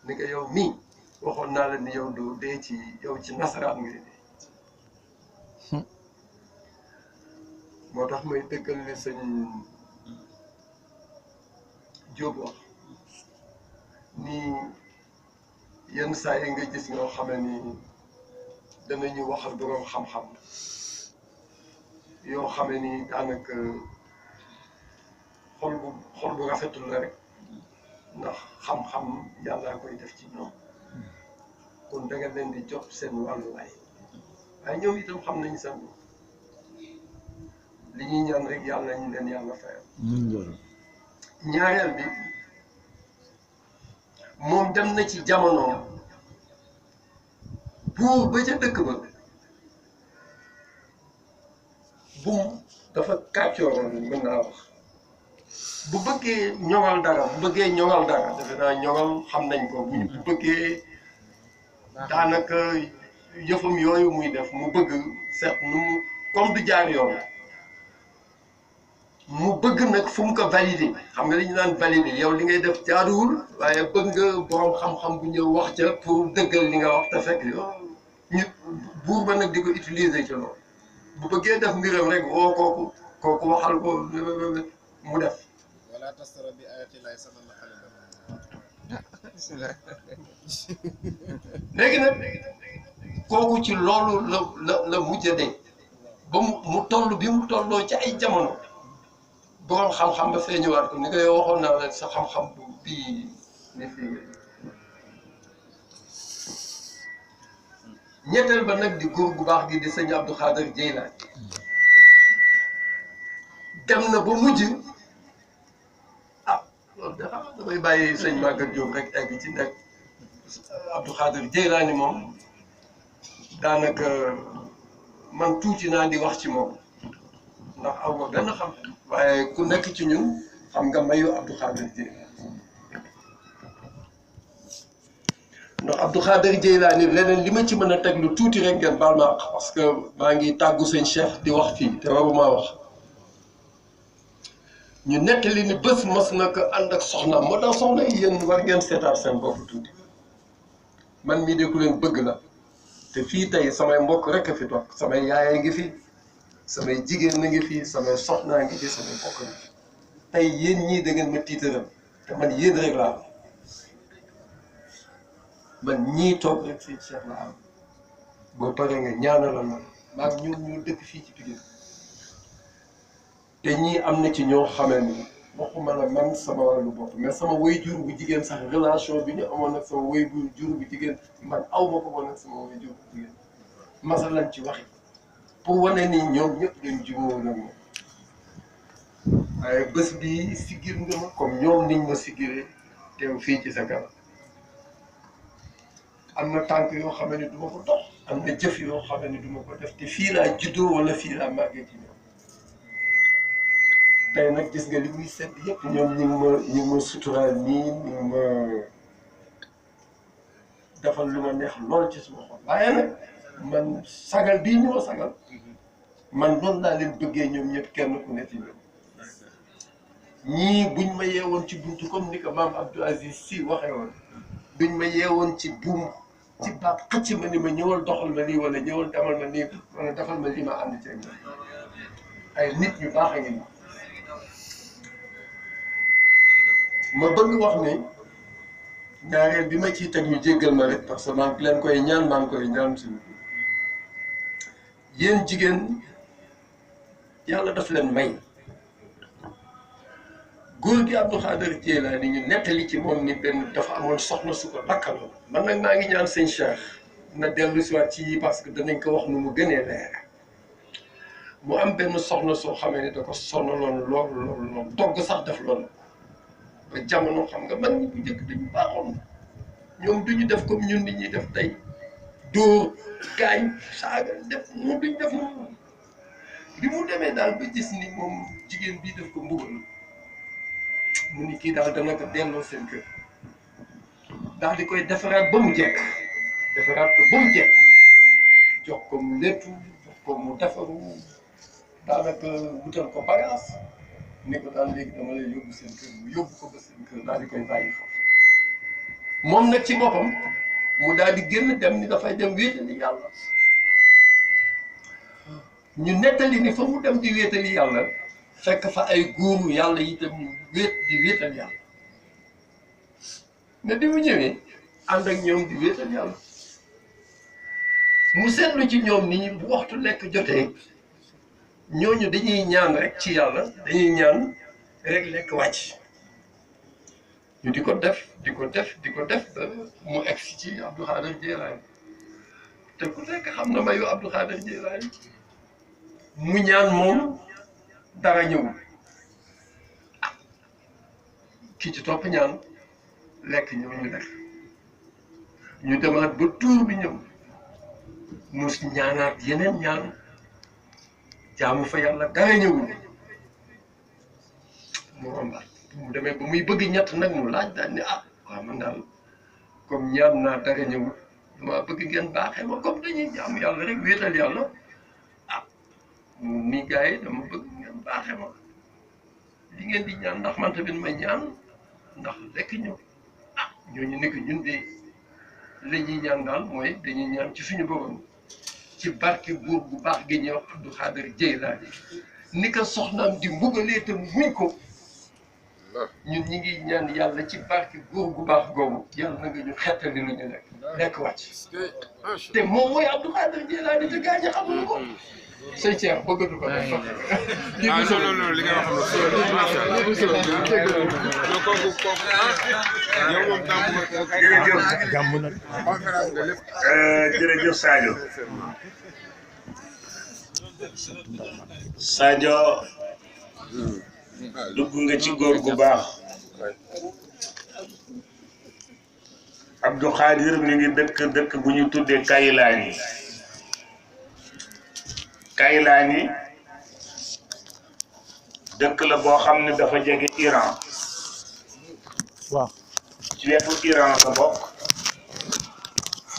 C: ni nga yow mii waxoon naa la ni yow doo dee ci yow ci nasaraan ngay dee moo tax may dëggal ni sëñ Diop wax ni yenn saa yi nga gis ñoo xamee ni danañu waxal boroom xam-xam yoo xamee ni daanaka xol bu rafetul la rek ndax xam-xam yàlla koy def ci ñoom kon da nga leen di jox seen wàlluwaay waaye ñoom itam xam nañ seen li ñuy ñaan rek yàlla ñu leen yàlla fayal ñaareel bi moom dem na ci jamono buur ba ca dëkk ba buum dafa kàccooroon mën naa wax bu bëggee ñoŋal dara defe naa ñoŋal xam nañ ko bu bëggee daanaka yëfam yooyu muy def mu bëgg seet nu mu comme du jaar yoon mu bëgg nag fu mu ko validé xam nga li ñu naan validé yow li ngay def jaaduwul waaye bëgg nga borom xam-xam bu ñëw wax ca pour dëggal li nga wax te fekk ñu buur ba nag di ko utiliser ci loolu bu bëggee def mbiram rek woo kooku waxal ko mu def.
B: wala tastara bi ayati llahi samanan qalilan.
C: léegi nag kooku ci loolu la mujj a de ba mu toll bi mu tolloo ci ay jamono borom xam-xam ba fee ñëwaat ko ni ko yow waxoon naa la sa xam-xam bu bii ni fii ñetteel ba nag di góor gu baax gi di sëñ Abdou Khadre Dieyl dem na ba mujj loolu de xam nga damay bàyyi sëñ Maguette Diop rek egg ci nekk Abdou Khadre Dieyl moom daanaka man tuuti naa di wax ci moom ndax aw ma benn xam waaye ku nekk ci ñun xam nga mayu Abdou Khadre Dieyl ndax Abdou Khadre Dieyl leneen li ma ci mën a teg lu tuuti rek ngeen baal ma parce que maa ngi tàggu sëñ Cheikh di wax fii te waruma wax ñu nettali ni bés mos na ko ànd ak soxnaam moo tax soxna yi yéen war ngeen seetaat seen bopp tuuti man mii de ku leen bëgg la te fii tey samay mbokk rek a fi toog samay yaay ngi fi samay jigéen na ngi fi samay soxnaa ngi fi samay mbokk ngi fi tey yéen ñii da ngeen ma tiitaral te man yéen rek laa am man ñii toog rek seen Cheikh la am boo paree nga ñaanalal ma maa ngi ñoom ñu dëkk fii ci Pikine te ñii am na ci ñoo xamee ni waxuma la man sama wàllu bopp mais sama waajur bu jigéen sax relation bi ñu amoon ak sama waajur bu jigéen man aw ma ko woon ak sama waajur bu jigéen masalan ci waxi pour wane ni ñoom ñëpp dañ jubóo nag moom waaye bés bi siggir nga ma comme ñoom niñ ma siggiree teew fii ci sa kanam am na tànk yoo xam ne du ma ko dox am na jëf yoo xam ne du ma ko def te fii laa juddoo wala fii laa màggee ci ñoom tey nag gis nga li muy sedd yëpp ñoom ñi ngi ma suturaal nii ñi ngi ma defal lu ma neex lool ci suma xol waaye nag man sagal bii ñu ma sagal man noonu laa leen bëggee ñoom ñëpp kenn ku ne ci ñoom ñii buñ ma yeewoon ci buntu comme ni ko maam Abdou Aziz Sy waxee woon buñ ma yeewoon ci buum ci baat xëcc ma ni ma ñëwal doxal ma lii wala ñëwal demal ma nii wala defal ma lii ma ànd ceeg ay nit ñu baax a ngi ma bëgg wax ni ñaareel bi ma ciy teg ñu jéggal ma rek parce que maa ngi leen koy ñaan maa ngi koy ñaan suñu yéen jigéen yàlla daf leen may góor gi Abdou Khadre Dieyl ni ñu nettali ci moom ni benn dafa amoon soxna su ko dakkaloon man nag maa ngi ñaan sëñ Cheikh na dellu si waat ci parce que danañ ko wax nu mu gënee leer mu am benn soxna soo xamee ne da ko sonaloon lool togg sax def loolu ba jamono xam nga man ñi bu njëkk dañu baaxoon ñoom duñu def comme ñun nit ñuy def tey dóor gaañ saaga def moom duñu def moom bi mu demee daal ba gis ni moom jigéen bii def ko mbugal mu ni kii daal dana ko delloo seen kër daal di koy defaraat ba mu jekk defaraat ko ba mu jekk jox ko mu lettu jox ko mu defaru daanaka wutal ko bagage ni ko daal léegi dama lay yóbbu seen kër mu yóbbu ko ba seen kër daal di koy bàyyi foofu moom nag ci boppam mu daal di génn dem ni dafay dem wéetali yàlla ñu nettali ni fa mu dem di wéetali yàlla fekk fa ay góoru yàlla itam ñu wéet di wéetal yàlla mais bi mu ñëwee ànd ak ñoom di wéetal yàlla mu seetlu ci ñoom ni bu waxtu lekk jotee ñooñu dañuy ñaan rek ci yàlla dañuy ñaan rek lekk wàcc ñu di ko def di ko def di ko def ba mu egsi ci Abdou Khadre Dieyl te ku nekk xam na mayu Abdou Khadre Dieyl mu ñaan moom dara ñëwul ki ci topp ñaan lekk ñëw ñu lekk ñu demaat ba tuur bi ñëw mu ñaanaat yeneen ñaan jaamu fa yàlla dara ñëwul mu rombaat mu demee ba muy bëgg ñett nag mu laaj daal ni waaw man daal comme ñaan naa dara ñëwul dama bëgg ngeen baaxee ma comme dañuy jaamu yàlla rek wéetal yàlla ni gars yi dama bëgg ngeen baaxee ma li ngeen di ñaan ndax man tamit ma ñaan ndax lekk ñëw ñooñu nekk ñun de la ñuy ñaan daal mooy dañuy ñaan ci suñu borom ci barke buur bu baax gi ñuy wax Abdou Khadre Dieyl ni ko soxnaam di mbugalee te muñ ko ñun ñi ngi ñaan yàlla ci barke buur bu baax googu yàlla na nga ñu xettali lu ñu lekk wàcc te moom mooy Abdou Khadre Dieyl te gaañ xamuñu ko. sëñ Cheikh bëggatu ko def.
F: non li nga wax macha allah. yow moom
E: jërëjëf Sadio. Sadio dugg nga ci góor gu baax Abdou Khadir mi ngi dëkk bu ñu tuddee Kaylaani Kaylaani dëkk la boo xam ne dafa jege Iran.
D: waaw
E: ci wetu Iran la bokk